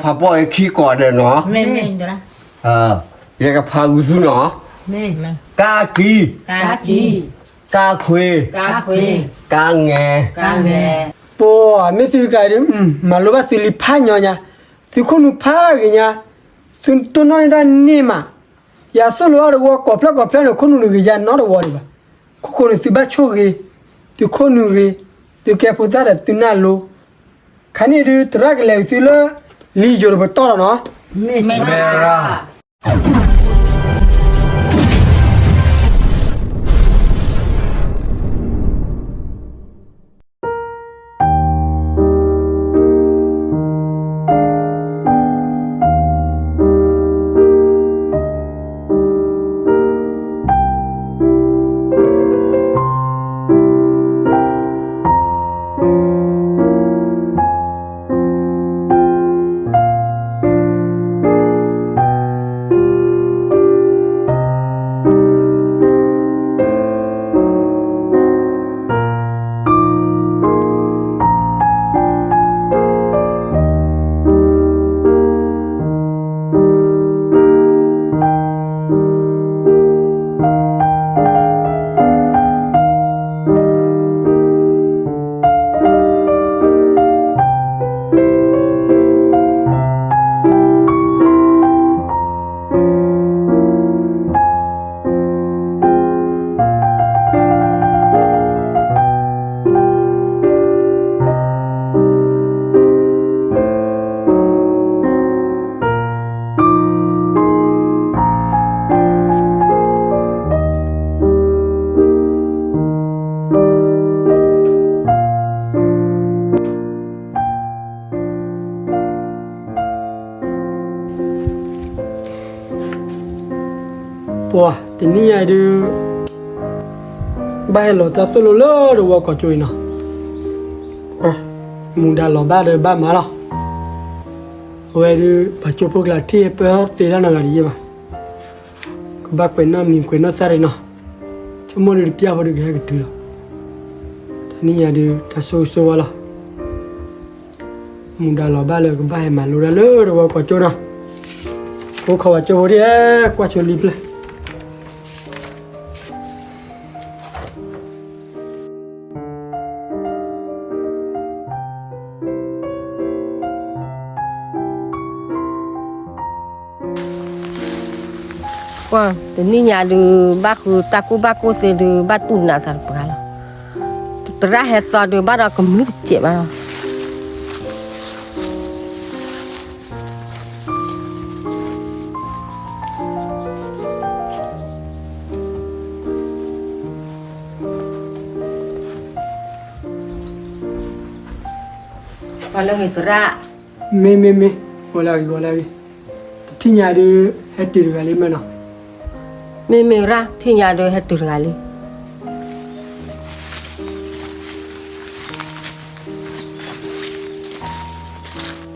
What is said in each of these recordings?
ဖးပီၣ်အခံကိးဂၤဒဲးနီၤ, ယကဖးဂုာ်သုနီၤ, က ကံ, က ခွ့, က ငဲၤ, ပှၤမ့ၢ်သုတကျါဒီး မၤလိဘၣ်သုလံဖးညီညါ, သုခိၣ်နူာ်ဖးဂ့ၤညါ, သုတိၢ်နီၣ်န့ၢ်တၢ်န့ၢ်မး, ယၤသိၣ်လိအီၤတဝီကိးဖျၢၣ်ကိးဖျၢၣ်န့ၣ် ခိၣ်နူာ်တဂ့ၤယၤနီတဝီဒံးဘၣ်, ခိၣ်ဃိန့ၣ်သုဘၣ်ဆိၣ်ဂ့ၤ, သုခိၣ်နူာ်ဂ့ၤ, သုကဲဖိသၣ်ဒီးသုနၢ်လိ, ခါန့ၣ်ဒုး သရၣ်ကလဲၤဝံၤသုလၢ လံယိၤတပတီၢ်လီၤနီၤ. ပှၤတနံၤညါအံၤဒုး ဘၣ်ဟဲလီၤတၢ်သိၣ်လိလၢတဝီ ကီၢ်ကၠိအံၤနီၤ, မူဒါလီၤဘၣ်ဒီးဘၣ်မၤလီၤ. အဝဲဒုး ပှၤကၠိဖိကျါထံၣ်ဟဲပၢၢ်သ့တၢ်နီတဂၤတယဲၢ်ဘၣ်, ကဘၣ်ကွဲးနီၣ်မံၤကွဲးနီၣ်သၣ်ဒံးနီၤ, ဆိကမိၣ်ဒုးတပျၢ်ဖိဒုးကဟဲကတုၤလီၤ. တနံၤညါဒုး တၢ်ဆိၣ်ဂ့ၤဆိၣ်ဝါလီၤ. မူဒါလီၤဘၣ်လၢကဘၣ်ဟဲမၤလိတၢ်လၢတဝီ ကီၢ်ကၠိနီၤ, အိၣ်ခိးပှၤကၠိဖိဒ်ဟဲကွၢ်ဆိလံပျဲၢ် တနံၤညါဒုး ဘၣ်ဃုတၢ်ကူၣ်ဘၣ်ကူၣ်သ့ဒုး ဘၣ်တူၢ်နးသးတပှၤလီၤ. သရၣ်ဟဲသီဒုး ဘၣ်ဒီးကမုၢ်တစဲးဘၣ်လီၤ. ပှၤလၢဂ့ၤသရၣ်, မ့ၢ်မ့ၢ်မ့ၢ်, ဝဲလၢဂ့ၤ ဝဲလၢဂ့ၤ, တထံၣ်ညါဒုး ဟဲတုၤတဂၤလံမ့ၢ်နီၤ. မ့ၢ်မ့ၢ်ရၣ် ထံၣ်ညါဒုး ဟဲတုၤတဂၤလံ.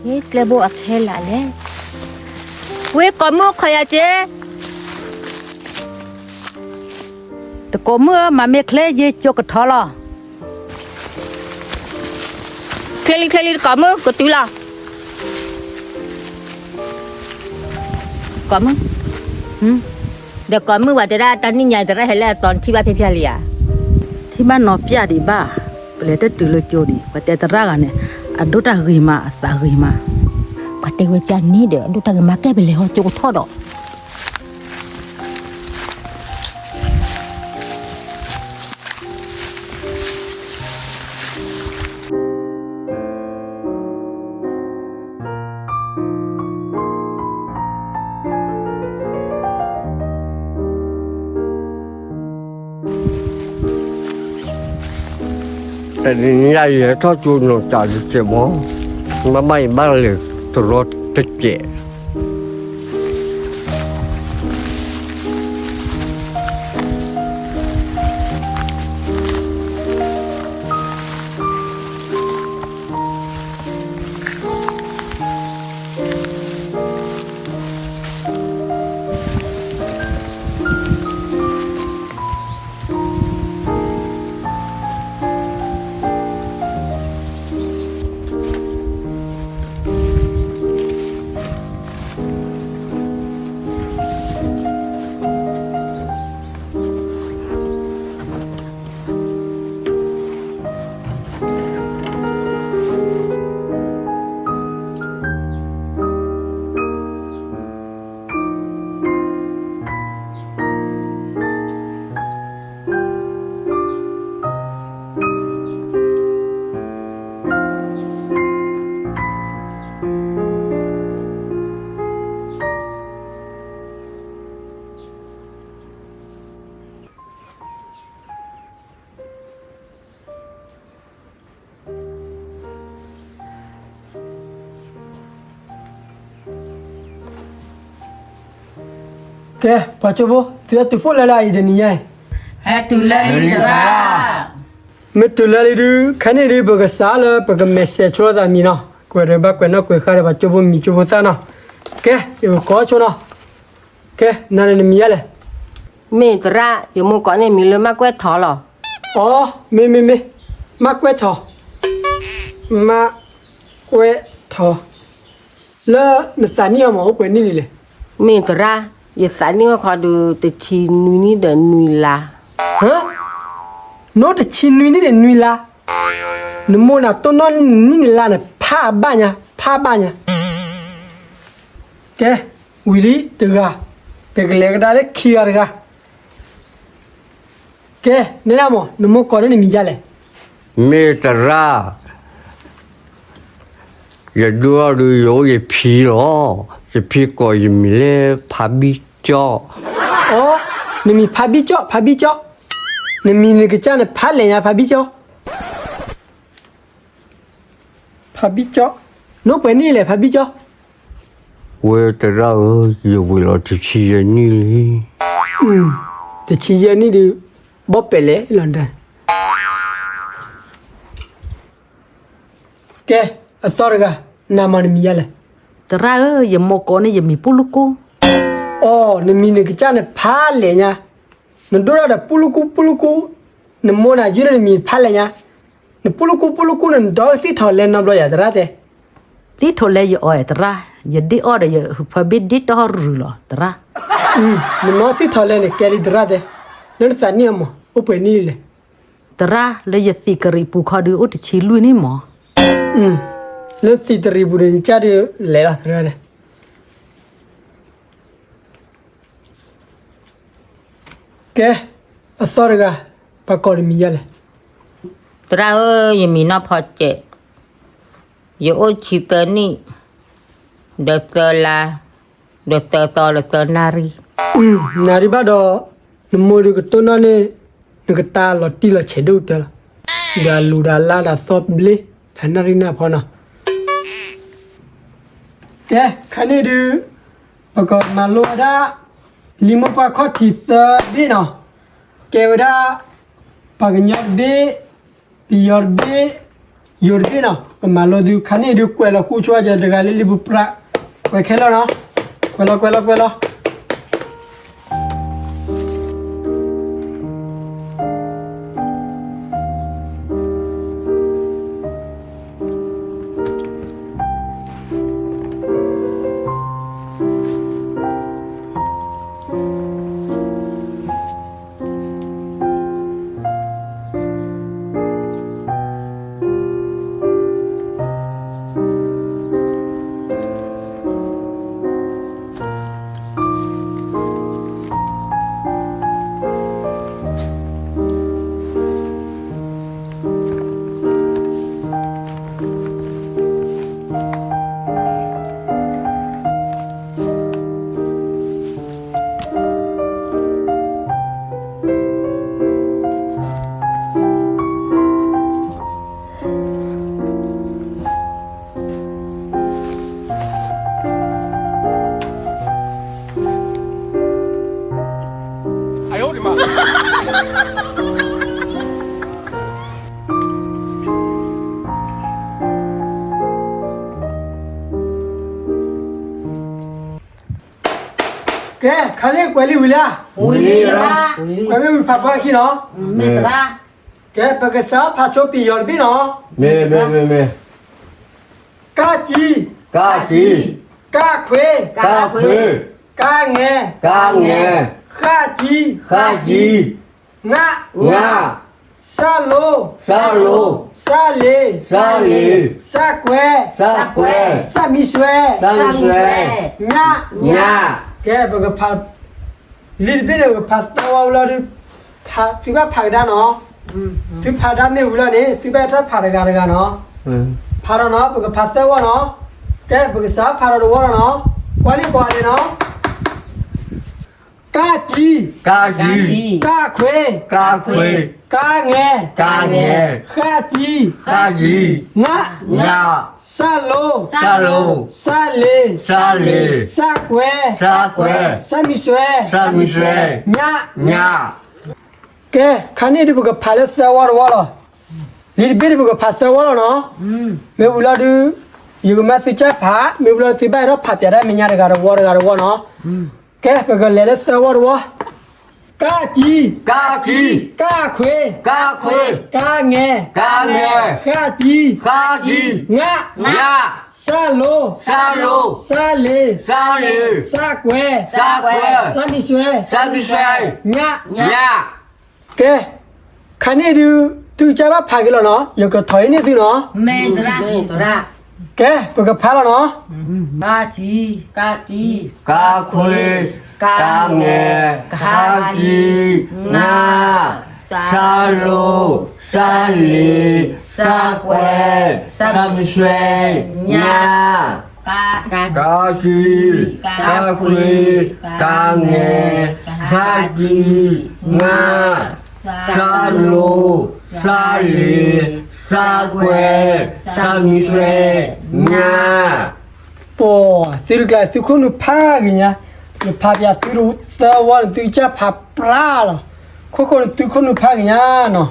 ကျဲဘိအခဲလၢာ်လဲၣ်, ဝ့ၢ်ကိးမုၣ်ခီယၤက့, တကိးမုၣ်ဧၢ မၤမ့ၢ်ချ့ယ့ၢ်ကၠိကထီလီၤ. ချ့လံ ချ့လံ တကိးမုၣ် ကတုၤလီၤ. ကိးမုၣ်, ဒီးကိးမုၣ် ပှၤတဲဒၣ်တၢ်နံၣ်ညါသရၣ်ဟဲလၢအသီ နထံၣ်ဘၣ်ဖျါဖျါလံဧါ. ထံၣ်ဘၣ်နီၤပျၢ်ဒံးဘၣ်, ပလဲၤတတုၤလၢကၠိန့ၣ် ပှၤတဲသရၣ်ဂၤန့ၣ် အဒိၣ်တၢ်ဂ့ၤမး အသးဂ့ၤမး. ပှၤတဲဝဲကန့ၣ်ဒီး အဒိၣ်တၢ်ဂ့ၤမး ကဲပလဲၤဟီၣ်ကၠိကထီၣ်ဒီး တနံၤညါအံၤ ဟဲထီၣ်ကၠိနီၢ်ကၠးတစဲးဘီ, မ့ၢ်ဘၣ်ယၤလၢတရီတစဲး တ ကဲ ပှၤကၠိဖိ သုဟဲတုၤဖှိၣ်လၢၤလၢအံၤတနံၤညါအံၤ, ဟဲတုၤလၢလံသရၣ်, မ့ၢ်တုၤလၢလံဒုး ခဲန့ၣ်ဒုး ပကစးလၢပကမဲာ်ဆှဲးဆိလိာ်သးမံၤနီၤ, ကွဲးဒီးဘၣ်ကွဲးနီၣ်ကွဲးဃါဒီးပှၤကၠိဖိမံၤကၠိဖိသၣ်နီၤ, ကဲ ယကကိးဆိနီၤ, ကဲ နၤန့ၣ်နမံၤယါလဲၣ်. မ့ၢ်သရၣ် ယမိၢ်ကိးန့ၢ်မံၤလၢမၢ်ကွဲၢ်ထီလီၤ. အိ မ့ၢ်မ့ၢ်မ့ၢ်, မၢ်ကွဲၢ်ထီ, မၢ်ကွဲၢ်ထီ, လၢနသးနံၣ်အီၤမး အိၣ်ပှဲၤနံၣ်လံလဲၣ်. မ့ၢ်သရၣ် ယသးနံၣ်အိၣ်ခီဒုး တဆံနွံနံၣ်ဒီးနွံလါ. ဟါ, နအိၣ်တဆံနွံနံၣ်ဒီးနွံလါ, နမိၢ်နၤတိၢ်နီၣ်နံၣ်နံၣ်နံၣ်လါန့ၣ် ဖးအဘၣ်ညါ ဖးအဘၣ်ညါ. ကဲ ဝံၤလံတဂၤ, ပကလဲၤကဒါလၢခံဂၤတဂၤ. ကဲ နဲဒၣ်မး နမိၢ်ကိးန့ၢ်နမံၤယါလဲၣ်. မ့ၢ်သရၣ်, ယဒိၣ်ထီၣ်ဒုး ယအိၣ်ယဖံလီၤ. ယဖံကိးယမံၤလၢဖးဘံၣ်ကၠီၣ်. အိ နမံၤဖးဘံၣ်ကၠီၣ် ဖးဘံၣ်ကၠီၣ်, နမံၤနကစၢ်န့ၣ်ဖးလဲၣ်ညါ ဖးဘံၣ်ကၠီၣ်, ဖးဘံၣ်ကၠီၣ်, နအိၣ်ပှဲၤနံၣ်လဲၣ် ဖးဘံၣ်ကၠီၣ်. ဝဲသရၣ်ဧၢ, ယဝံၤလီၤတဆံယဲၢ်နံၣ်လံ. တဆံယဲၢ်နံၣ်ဒုး ဘီၣ်ပဲာ်လဲၣ်လီၤဒၣ်. ကဲ အသီတဂၤ, နၤမးနမံၤယါလဲၣ်. သရၣ်ဧၢ, ယမိၢ်ကိးန့ၢ်ယမံၤပူလူကူ. အိ နမံၤနကစၢ်န့ၣ်ဖးလဲၣ်ညါ, နဒိၣ်ထီၣ်ဒီးပူလူကူပူလူကူ, နမိၢ်နၤယုၢ်န့ၢ်နမံၤဖးလဲၣ်ညါ, နပူလူကူပူလူကူန့ၣ် နဒီသံၣ်ထီၣ်လဲနီတဘျီယၤ သရၣ်တဲ. သံၣ်ထီၣ်လဲယအီၣ်သရၣ်, ယဒ့အီၣ်ဒီးယဖၢဘ့ၣ်ဒ့တီၢ်ရုၤလီၤသရၣ်. နမ့ၢ်သံၣ်ထီၣ်လဲန့ၣ် ကဲလံသရၣ်တဲ, လၢနသးနံၣ်အီၤမး အိၣ်ပှဲၤနံၣ်လံလဲၣ်. သရၣ် လၢယသံးကရံးပူၤခီဒုး အိၣ်တဆံလွံၢ်နံၣ်မး. လၢသံးတရံးပူၤန့ၣ် နကစၢ်ဒုးလဲၤလီၤသရၣ်တဲ. ကဲ, အသီတဂၤ, ပှၤကိးနမံၤယါလဲၣ်. သရၣ်ဧၢ, ယမံၤနီၢ်ဖီစဲး, ယအိၣ်ဆံသၢနံၣ်, ဒီးသၢလါ, ဒီးသၢသီ, ဒီးသၢနၣ်ရံၣ်. နၣ်ရံၣ်ဘၣ်ဒီး, နမိၢ်ဒုးကတိၢ်နီၣ်န့ၢ်, နကတၢ်လီၤတံၢ်လီၤဆဲးဒိၣ်ကတၢၢ်လီၤ. ဒီးအလူၤဒီးအလါဒီးအသီဘျ့, ဒီးနၣ်ရံၣ်နၢ်ဖီနီၤ. ကဲ, ခဲန့ၣ်ဒုး, ပကမၤလိဝဲဒၣ်, လံာ်မိၢ်ပှၢ်ခီၣ်ထံးသၢဘ့ၣ်နီၤ. ကဲဝဲဒၣ်, ပှၤကညီတဘ့ၣ်, ပယီၤတဘ့ၣ်, ယိၤတဘ့ၣ်နီၤ. ပမၤလိသုခါန့ၣ်ဒုး ကွဲးလီၤဃုဆိယၤတဂၤလၢလံာ်ပူၤပြၢ်, ကွဲးခဲလၢာ်နီၤ. ကွဲးလီၤ, ကွဲးလီၤ, ကွဲးလီၤ. ကဲ, ခါန့ၣ်ကွဲးလံဝံၤလံဧါ. ဝံၤလံ, ကွဲးမ့ၢ်ဝံၤဖးကွၢ်ခံနီၤ. ကဲ, ပကစးဖးဆိပယီၤတဘ့ၣ်နီၤ. မ့ၢ်, မ့ၢ်, မ့ၢ်, မ့ၢ်. ကၢ်ကံ, ကၢ်ကံ, ကၢ်ခွ့, ကၢ်ခွ့, ကၢ်ငဲ, ကၢ်ငဲ, ဃၣ်ကံ, ဃၣ်ကံ, ငၣ်, ငၣ်, စၢ်လိ, စၢ်လိ, စၢ်လ့ၤ, စၢ်လ့ၤ, စၢ်ကွဲ, စၢ်ကွဲ, စၢ်မံဆွဲ, စၢ်မံဆွဲ, ညၣ်, ညၣ်. ကဲ, ပကဖး လံာ်တဘ့ၣ်န့ၣ် ပကဖးသၢဝီဝံၤလီၤဒုး, သုဘၣ်ဖးကဒါနီၤ. သုဖးကဒါမ့ၢ်ဝံၤလီၤန့ၣ် သုဘၣ်တၢ်ဖးတဂၤတဂၤနီၤ. ဖးဒီးနီၤ, ပကဖးသၢဝီနီၤ. ကဲ, ပကစးဖးဒီးတဝီလီၤနီၤ. ကွၢ်န့ၢ်ပှၤန့ၣ်နီၤ. ကၢ်ကံ, ကၢ်ကံ, ကၢ်ခွ့, ကၢ်ခွ့, ကၢ်ငဲၤ, ကၢ်ငဲၤ, ဃၣ်ကံ, ဃၣ်ကံ, ငၣ်, ငၣ်, စၢ်လိ, စၢ်လိ, စၢ်လ့ၤ, စၢ်လ့ၤ, စၢ်ကွဲ, စၢ်ကွဲ, စၢ်မံၤစွဲ, စၢ်မံၤစွဲ, ညၣ်, ညၣ်. ကဲ, ခါန့ၣ်ဒုးပကဖးလၢသၢဝီတဝီလီၤ. လံာ်တဘ့ၣ်ဒုးပကဖးသၢဝီလီၤနီၤ. မ့ၢ်ဝံၤလီၤဒုး ယကမၤသုကၢ်ဖး, မ့ၢ်ဝံၤလီၤသုဘၣ်အဲၣ်ဒိးဖးပၠးဒၣ်မဲာ်ညါတဂၤတဝီတဂၤတဝီနီၤ. ကဲ, ပကလဲၤလၢသၢဝီတဝီ. ကၢ်ကံ, ကၢ်ကံ, ကၢ်ခွ့, ကၢ်ခွ့, ကၢ်ငဲၤ, ကၢ်ငဲၤ, ဃၣ်ကံ, ဃၣ်ကံ, ငၣ်, ငၣ်, စၢ်လိ, စၢ်လိ, စၢ်လ့ၤ, စၢ်လ့ၤ, စၢ်ကွဲ, စၢ်ကွဲ, စၢ်မံၤစွဲ, စၢ်မံၤစွဲ, ညၣ်, ညၣ်. ကဲ, ခါန့ၣ်ဒုး သုကစၢ်ဘၣ်ဖးက့ၤလီၤနီၤ, ယကထီၣ်အံၤန့ၢ်သုနီၤ. ကဲ, ပကဖးလီၤနီၤ. ကၢ်ကံ, ကၢ်ကံ, ကၢ်ခွ့, ကၢ်ငဲၤ, ဃၣ်ကံ, ငၣ်, စၢ်လိ, စၢ်လ့ၤ, စၢ်ကွဲ, စၢ်မံၤစွဲ, ညၣ်. ကၢ်ကံ, ကၢ်ခွ့, ကၢ်ငဲၤ, ဃၣ်ကံ, ငၣ်, စၢ်လိ, စၢ်လ့ၤ, စၢ်ကွဲ, စၢ်မံၤစွဲ, ညၣ်. ပှၤ, သုတကျါ သုခိၣ်နူာ်ဖးဂ့ၤညါ, ယဖးပၠးသုတသၢဝီန့ၣ် သုကစၢ်ဖးပျၢ်လီၤ. ခိၣ်ဃိန့ၣ် သုခိၣ်နူာ်ဖးဂ့ၤညါနီၤ.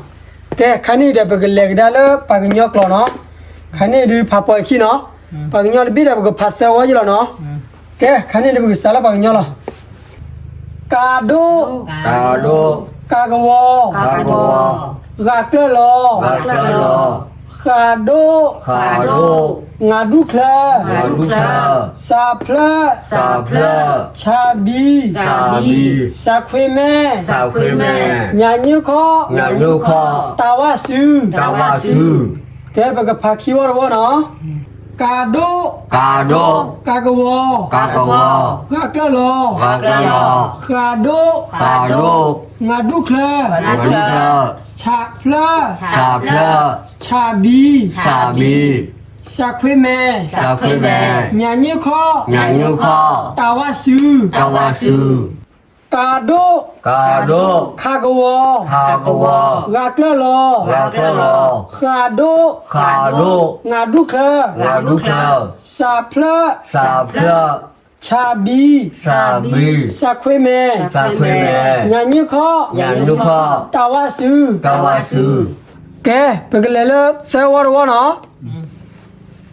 ကဲ, ခါန့ၣ်ဒီး ပကလဲၤကဒါလၢပှၤကညီကျိာ်နီၤ. ခါန့ၣ်ဒုးဖးပိာ်အခံနီၤ. ပှၤကညီတဘ့ၣ်ဒီး ပကဖးသၢဝီယလီၤနီၤ. ကဲ, ခါန့ၣ်ဒုး ပကစးလၢပှၤကညီလီၤ. ကးဒိၣ်, ကးဒိၣ်, ကးကဝီၤ, ကးကဝီၤ, ဂၤကျၢၢ်လီၤ, ဂၤကျၢၢ်လီၤ, ဃးဒိၣ်, ဃးဒိၣ်, ငၤဒူၣ်ချၢ, ငၤဒူၣ်ချၢ, စးဖျၢၣ်, စးဖျၢၣ်, ဆးဘံ, ဆးဘံ, စးခွ့မဲ, စးခွ့မဲ, ညးညိခီ, ညးညိခီ, တၢ်ဝၣ်စု, တၢ်ဝၣ်စု. ကဲ, ပကဖးခံဝီတဝီနီၤ. ကးဒိၣ်, ကးဒိၣ်, ကးကဝီၤ, ကးကဝီၤ, ဂၤကျၢၢ်လီၤ, ဂၤကျၢၢ်လီၤ, ဃးဒိၣ်, ဃးဒိၣ်, ငၤဒူၣ်ချၢ, ငၤဒူၣ်ချၢ, ဆးဖျၢၣ်, ဆးဖျၢၣ်, ဆးဘံ, ဆးဘံ, စးခွ့မဲ, စးခွ့မဲ, ညးညိခီ, ညးညိခီ, တၢ်ဝၣ်စု, တၢ်ဝၣ်စု. ကးဒိၣ်, ကးဒိၣ်, ခးကဝီၤ, ခးကဝီၤ, ဂၤကျၢၢ်လီၤ, ဂၤကျၢၢ်လီၤ, ဃးဒိၣ်, ဃးဒိၣ်, ငၤဒူၣ်ချၢ, ငၤဒူၣ်ချၢ, စးဖျၢၣ်, စးဖျၢၣ်, ဆးဘံ, ဆးဘံ, စးခွ့မဲ, စးခွ့မဲ, ညးညိခီ, ညးညိခီ, တၢ်ဝၣ်စု, တၢ်ဝၣ်စု. ကဲ, ပကလဲၤလၢသၢဝီတဝီနီၤ.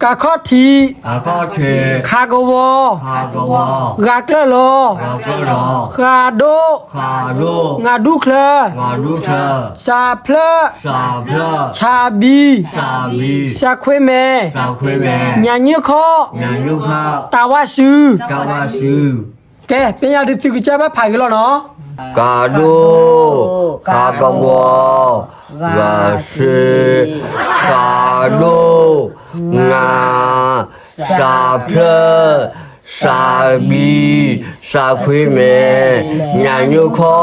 ကးခီၣ်ထံး, ကးခီၣ်ထံး, ခးကဝီၤ, ခးကဝီၤ, ဂၤကျၢၢ်လီၤ, ဂၤကျၢၢ်လီၤ, ဃးဒိၣ်, ဃးဒိၣ်, ငၤဒူၣ်ချၢ, ငၤဒူၣ်ချၢ, စးဖျၢၣ်, စးဖျၢၣ်, ဆးဘံ, ဆးဘံ, စးခွ့မဲ, စးခွ့မဲ, ညးညိခီ, ညးညိခီ, တၢ်ဝၣ်စု, တၢ်ဝၣ်စု. ကဲ, ဖဲညါဒုးသုကစၢ်ဘၣ်ဖးက့ၤလီၤနီၤ. ကးဒိၣ်, ခးကဝီၤ, ဂၤစ့, ဃးဒိၣ်, ငၤ, စးဖျၢၣ်, စးဘံ, စးခွ့မဲ, ညးညိခီ,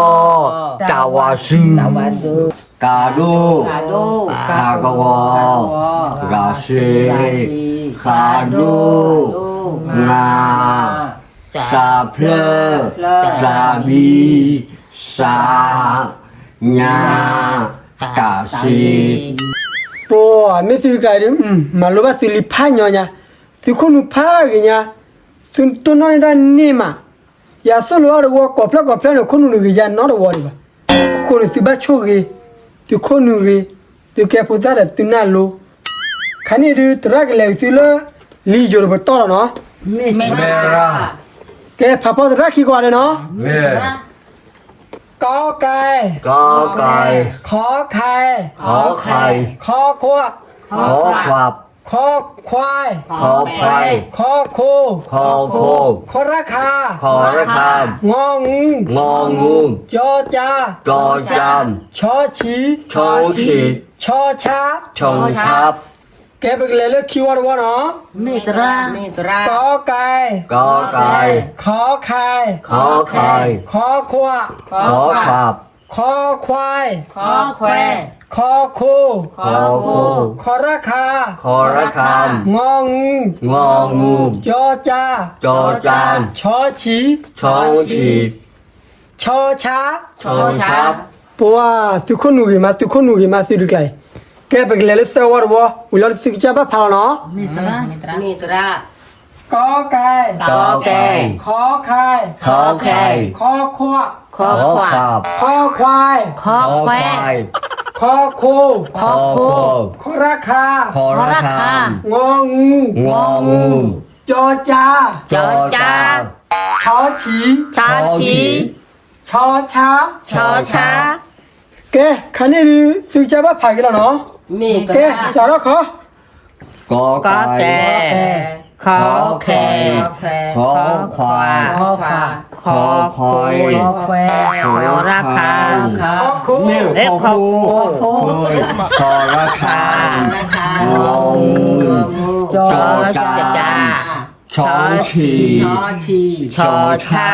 တၢ်ဝၣ်စု. ကးဒိၣ်, ခးကဝီၤ, ဂၤစ့, ဃးဒိၣ်, ငၤ, စးဖျၢၣ်, စးဘံ, စး, ညၣ်, တၢ်စ့. ပှၤ, မ့ၢ်သုတကျါဒုး မၤလိဘၣ်သုလံဖးညီညါ, သုခိၣ်နူာ်ဖးဂ့ၤညါ, သုတိၢ်နီၣ်န့ၢ်တၢ်န့ၢ်မး, ယၤသိၣ်လိအီၤတဝီ ကိးဖျၢၣ်ကိးဖျၢၣ်န့ၣ် ခိၣ်နူာ်တဂ့ၤယၤနီတဝီဒံးဘၣ်. ခိၣ်ဃိန့ၣ်သုဘၣ်ဆိၣ်ဂ့ၤ, သုခိၣ်နူာ်ဂ့ၤ, သုကဲဖိသၣ်ဒီးသုနၢ်လိ, ခါန့ၣ်ဒုး သရၣ်ကလဲၤဝံၤသုလၢ လံာ်ယိၤတပတီၢ်လီၤနီၤ. ကဲ, ဖးဖီသရၣ်ခံကွၢ်ဒီးနီၤ. ကီကဲ, ကီကဲ, ခီခဲ, ခီခဲ, ခီခွါ, ခီခွါ, ခီခွဲ, ခီခွဲ, ခီခိ, ခီခိ, ခီရခါ, ခီရခါ, ငီငူ, ငီငူ, ကၠီကၠါ, ကၠီကၠါ, ဆီဆံ, ဆီဆံ, ဆီဆါ, ဆီဆါ. ကဲ, ပကလဲၤလၢခံဝီတဝီနီၤ. ကီကဲ, ကီကဲ, ခီခဲ, ခီခဲ, ခီခွါ, ခီခွါ, ခီခွဲ, ခီခွဲ, ခီခိ, ခီခိ, ခီရခါ, ခီရခါ, ငီငူ, ငီငူ, ကၠီကၠါ, ကၠီကၠါ, ဆီဆံ, ဆီဆံ. ဆီဆါ, ပှၤသုးခိၣ်နူာ်ဂ့ၤမး သုးခိၣ်နူာ်ဂ့ၤမး သုတကျါအံၤ. ကဲ ပကလဲၤလၢသၢဝီတဝီ ဝံၤလီၤသုကစၢ်ဘၣ်ဖးလီၤနီၤ. ကီကဲ, ခီခဲ, ခီခွါ, ခီခွါ, ခီခွါ, ခီရခါ, ငီငူ, ကၠီကၠါ, ဆီဆံ, ဆီဆါ, ကဲ ခါန့ၣ်ဒုး သုကစၢ်ဘၣ်ဖးက့ၤလီၤနီၤ. ကဲ စးထီၣ်ခီ ကီကဲ, ခီခဲ, ခီခွါ, ခီခွါ, ခီခွါ, ခီရခါ, ခီခိ, ခီရခါ, ခီမူ, ကၠီကၠါ, ဆီဆံ, ဆီဆါ,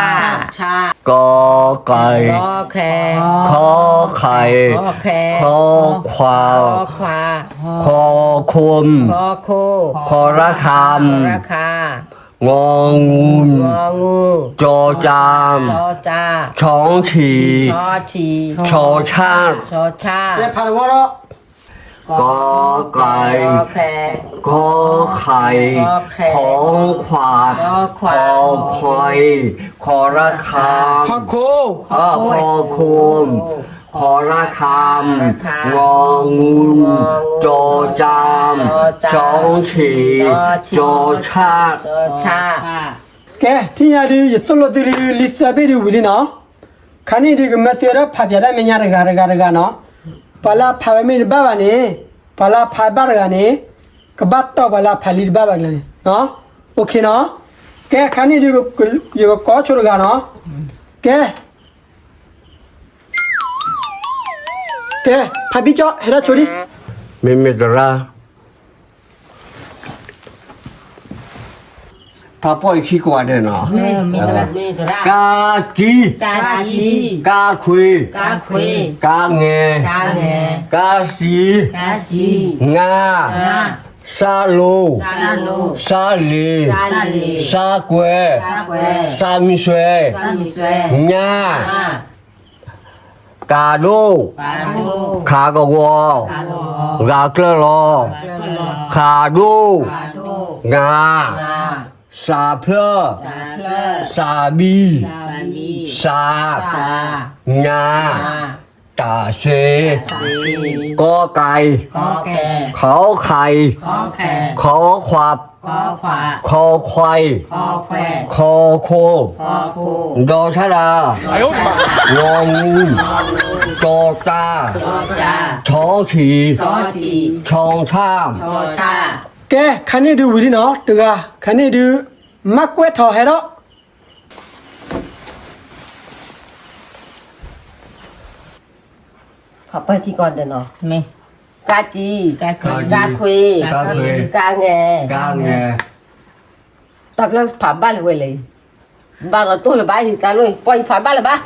ကီကဲ, ခီခဲ, ခီခွါ, ခီခိ, ခီရခါ, ငီငူ, ကၠီကၠါ, ဆီဆံ, ဆီဆါ, ကဲ ဖးတဝီလီၤ. ကီကဲ, ခီခဲ, ခီခွါ, ခီခွါ, ခီခွါ, ခီရခါ, ခီခိ, ခီခိ, ခီရခါ, ငီငူ, ကၠီကၠါ, ဆီဆံ, ဆီဆါ. ကဲ ထံၣ်ညါဒုး ယသိၣ်လိသုလံ လံာ်သၢဘ့ၣ်ဒုးဝံၤလံနီၤ. ခါန့ၣ်ဒုး ကမၢသုဝဲဒၣ်ဖးပၠးတၢ်မဲာ်ညါတဂၤတဂၤတဂၤနီၤ. ပှၤလၢအဖးဝဲမ့ၢ်တဘၣ်ဘၣ်န့ၣ်, ပှၤလၢအဖးဘၣ်တဂၤန့ၣ်, ကဘၣ်တီၢ်ပှၤလၢအဖးလံတဘၣ်ဘၣ်ကျါန့ၣ်. အိၣ်ခ့နီၤ. ကဲ ခါန့ၣ်ဒုး ယကကိးဆိတဂၤနီၤ. ကဲ ကဲ ဖးဘံၣ်ကၠီ ဟဲထီၣ်ဆိလံ. မ့မ့ၢ်တရၣ် ဖးပီၢ်ယခံကွၢ်ဒဲးနီၤ, ကါကံ, ကါခွ့, ကါငဲ, ကါစံ, ငါ, စါလိ, စါလ့, စါကွဲ, စါမံၤစွဲ, ညါ, ကးဒိၣ်, ခးကဝီၤ, ဂၤကျၢၢ်လီၤ, ဃးဒိၣ်, ငါ, စးဖျၢၣ်, စးဘံ, စး, ညါ, တးစ့, ကီကဲ, ခီခဲ, ခီခွါ, ခီခွါ, ခီခွါ, ခီခိ, ဒီဆၣ်ဒၣ်, ငီငူ, ကၠီတၢ်, ဆီဆံ, ဆီဆၣ်. ကဲ ခါန့ၣ်ဒုးဝံၤလံနီၤ တဂၤ ခါန့ၣ်ဒုး မၤကွဲးထီၣ်ဟဲဒီး ဖးပၢၢ်ထံကီၢ်ဒဲးနီၤ, ကါစံ, ကါခွ့, ကါငဲ, တၢ်ဖျၢၣ်ဖးဘၣ်လၢၤဝဲလဲၣ်, ဘၣ်လီၤတိၢ်လၢၤဘၣ်အံၤ တၢ်လိၣ်အံၤ ပှၤအံၤဖးဘၣ်လၢၤဘၣ်.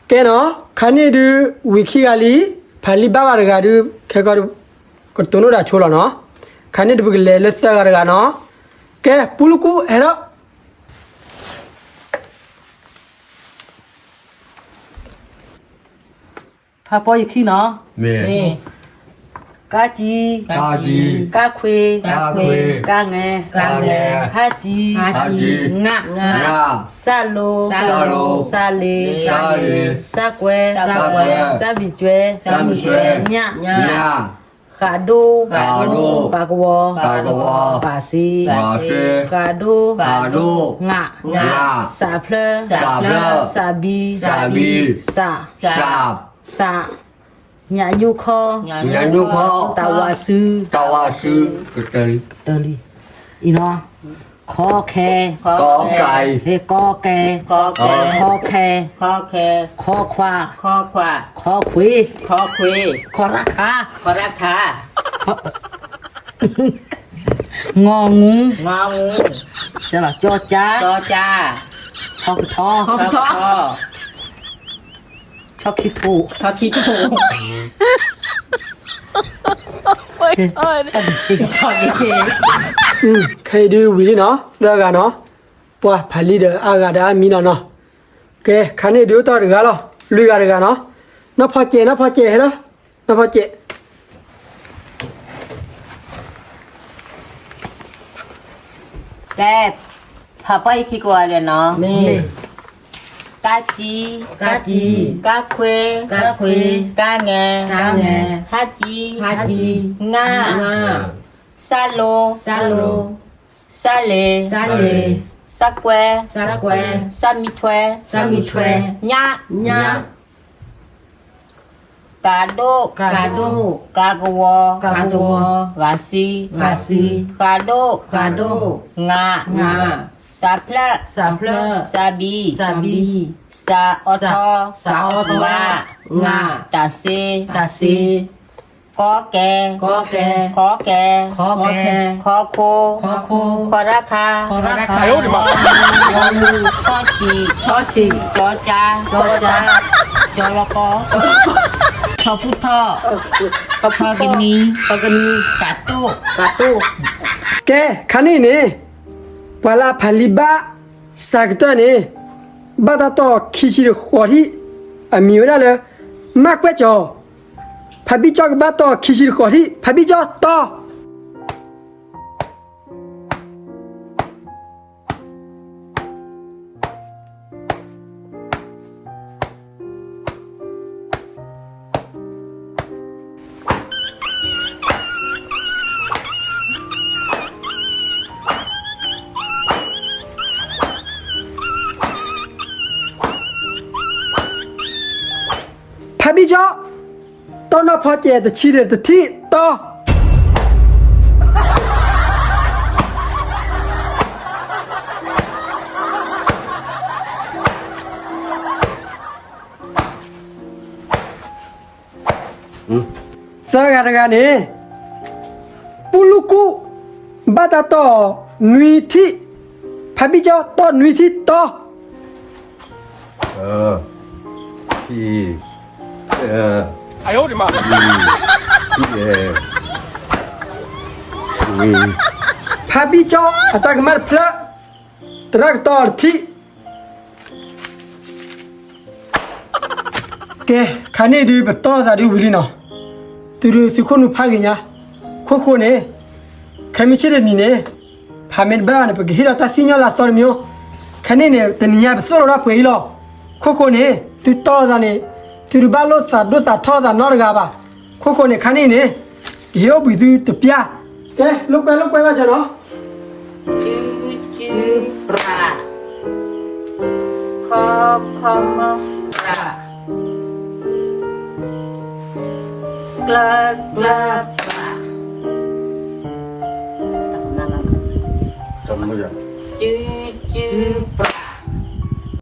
ကဲနီၤ ခါန့ၣ်ဒုး ဝံၤခံဂၤလံ, ဖးလံဘၣ်ဘၣ်တဂၤဒုး ခဲကီၢ်ဒုး ကတိၤနိဒၣ်ဆိလီၤနီၤ, ခါန့ၣ်ဒုးပကလဲၤလၢသၢဂၤတဂၤနီၤ, ကဲ ပူၤလူကူၣ်ဟဲဒီး ဖးပီၢ်ယခံနီၤ, ကါစံ, ကါခွ့, ကါငဲ, ဟါစံ, ငါ, စၢ်လိ, စၢ်လ့, စၢ်ကွဲ, စၢ်မံၤကွဲ, ညၣ်, ဃးဒိၣ်, ပာ်ကဝီၤ, ပာ်စ့, ဃးဒိၣ်, ငါ, စးဖျၢၣ်, စးဘံ, စး, စး, ညၣ်ညိၣ်ခီ, တၢ်ဝးစု, တၢ်ဝးစု, ကတၢၢ်လံ, အံၤနီၤ, ခီခဲ, ကီကဲ, ခီခဲ, ခီခွါ, ခီခွ့, ခီရခါ, ငီငူ, ကၠီကၠါ, ဆီကထီ, ဆီခံထိ, ခဲအံၤဒုးဝံၤလံနီၤ သၢဂၤနီၤ, ပှၤဖးလံဒီးအါဂၤဒီးအါမံၤနီၤနီၤ, ကဲ ခါန့ၣ်ဒုးအိၣ်တီၢ်တဂၤလီၤ, လွံၢ်ဂၤတဂၤနီၤ. နီၢ်ဖီကဲး နီၢ်ဖီကဲး ဟဲလီၤ, နီၢ်ဖီကဲး. ကဲ, ဖးပှၢ်အံၤခံကိးဂၤဒဲးနီၤ. က ကံ, က ကံ, က ခွ့, က ခွ့, က ငဲ, က ငဲ, ဟ ကံ, ဟ ကံ, င, င, စ လိ, စ လိ, စ လ့, စ လ့, စ ကွဲ, စ ကွဲ, စ မံထွဲ, စ မံထွဲ, ည, ည, က ဒိၣ်, က ဒိၣ်, က ကဝီၤ, က ကဝီၤ, ဂၤစံ, ဂၤစံ, ဃ ဒိၣ်, ဃ ဒိၣ်, င, င, စ ဖျၢၣ်, စ ဖျၢၣ်, စ ဘံ, စ ဘံ, စ အီထီ, စ အီထီ, င, င, တၢ်စ့, တၢ်စ့, ကီကဲ, ကီကဲ, ခီကဲ, ခီကဲ, ခီခိ, ခီခိ, ခီတၢ်ခါ, ခီတၢ်ခါ, ဆီဆံး, ဆီဆံး, ကၠီကၠါ, ကၠီကၠါ, ကၠီလီၤကီ, ဆီဖုထီၣ်, ဆီကနံ, ဆီကနံ, ကးတိၢ်, ကးတိၢ်. ကဲ ခါန့ၣ်န့ၣ် ပှၤလၢအဖးလံာ်ဘၣ်စးကတၢၢ်န့ၣ် ဘၣ်တၢ်တီၢ်ခံဆံတဃီၤထံၣ်, အမံၤဝဲဒၣ်လၢ မၢ်ကွဲးကၠီၤ. ဖးဘံၣ်ကၠီကဘၣ်တီၢ်ခံဆံတဃီၤထံၣ်, ဖးဘံၣ်ကၠီတီၢ်. ဖးဘံၣ်ကၠီ, တီၢ်နီၢ်ဖီကဲးတဆံဒီးတထံၣ်တီၢ်. သၢဂၤတဂၤန့ၣ် ပူလူကူၣ် ဘၣ်တၢ်တီၢ်နွံထံၣ်, ဖးဘံၣ်ကၠီတီၢ်နွံထံၣ်တီၢ်. ဖးဘံၣ်ကၠီအတၢ်ကမၣ်တဖျၢၣ် သရၣ်ကတီၢ်တထံၣ်. ကဲ ခါန့ၣ်ဒုး ပတီၢ်သးဒုးဝံၤလံနီၤ, သုဒုးသုခိၣ်နူာ်ဖးဂ့ၤညါ, ခိၣ်ဃိန့ၣ် ခဲမုၢ်ဆ့ၣ်တနံၤန့ၣ် ဖးမ့ၢ်တဘၣ်ဘၣ်န့ၣ် ပကဟ့ၣ်ဒီးတၢ်စံၣ်ညီၣ်လၢအသီတမံၤ. ခဲန့ၣ်န့ၣ် တနံၤညါပသိၣ်လိဒၣ်ပှဲၤအံၤလီၤ. ခိၣ်ဃိန့ၣ် သုတီၢ်လိာ်သးန့ၣ် သုတဘၣ်လိာ်သးဒိၣ်သးထီၣ်လိာ်သးနီတဂၤဘၣ်. ခိၣ်ဃိန့ၣ် ခါန့ၣ်န့ၣ် ကဟ့ၣ်အိၣ်ဘှံးသုတပျၢ်. ကဲ လိာ်ကွဲလိာ်ကွဲဘၣ်စၢၤနီၤ. က က ပြး, ခ ခ ပြး, က က ပြး, က က ပြး.